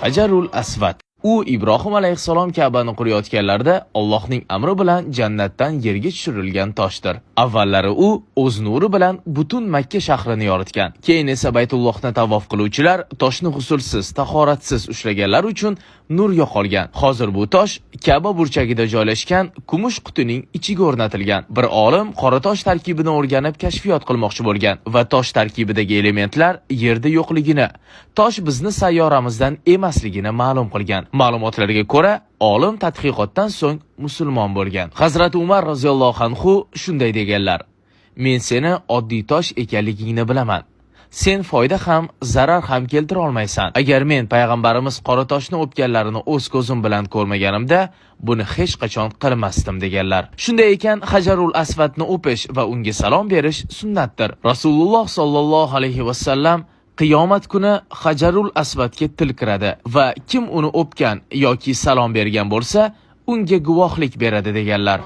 Hajarul Asvad. U Ibrohim alayhissalom Ka'bani qurayotganlarida Allohning amri bilan jannatdan yerga tushirilgan toshdir. Avvallari u o'z nuri bilan butun Makka shahrini yoritgan. Keyin esa Baytullohni tavof qiluvchilar toshni g'usulsiz, tahoratsiz ushlaganlar uchun nur yo'qolgan. Hozir bu tosh Ka'ba burchagida joylashgan kumush qutining ichiga o'rnatilgan. Bir olim qora tosh tarkibini o'rganib kashfiyot qilmoqchi bo'lgan va tosh tarkibidagi elementlar yerda yo'qligini, tosh bizni sayyoramizdan emasligini ma'lum qilgan. Ma'lumotlarga ko'ra, olim tadqiqotdan so'ng musulmon bo'lgan. Hazrat Umar roziyallohu anhu shunday deganlar: "Men seni oddiy tosh ekanligingni bilaman. Sen foyda ham, zarar ham keltira olmaysan. Agar men payg'ambarimiz qora toshni o'pganlarini o'z ko'zim bilan ko'rmaganimda, buni hech qachon qilmasdim" deganlar. Shunday ekan, Hajarul Asvadni o'pish va unga salom berish sunnatdir. Rasululloh sollallohu alayhi va sallam: "Qiyomat kuni Hajarul Asvadga til kiradi va kim uni o'pgan yoki salom bergan bo'lsa, unga guvohlik beradi" deganlar.